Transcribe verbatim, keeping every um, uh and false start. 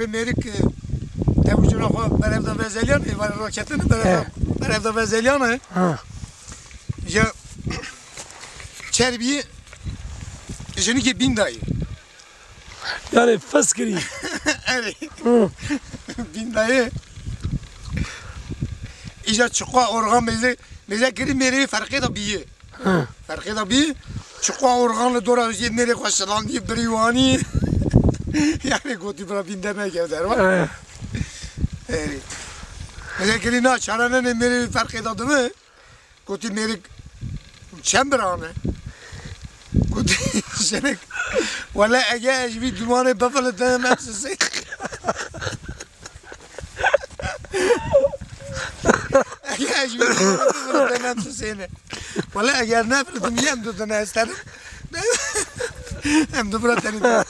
Mêrik, e, tevcûna xwe berev da vezeliyan, êvarê raketini berev da, He. berev da vezeliyan e. Ha. Ya çerbiyê jinikê bîn dayê. Yani fes kirî. Erê. Hı. Bîn dayê. Îja çiqa organ mêze, mêze kirî mêrê ferqê da bîye. Hı. Ferqê da bî, çiqa organ li dora jê mêrê xwe şilandî birî wanî. Yani gotî bira bîn deme gel derwa. Hı. Erê. Mêze kirî na çara nene mêrê ferqê da dimi. Gotî mêrik çend birane? Gotî jinik, wele ege ez ji vî dumanê bifilitim em sisê. Ege ez ji vî dumanê bifilitim em sisê ne. Wele eger nefilitim yê em du tine ez tenim. Em du bira tenê.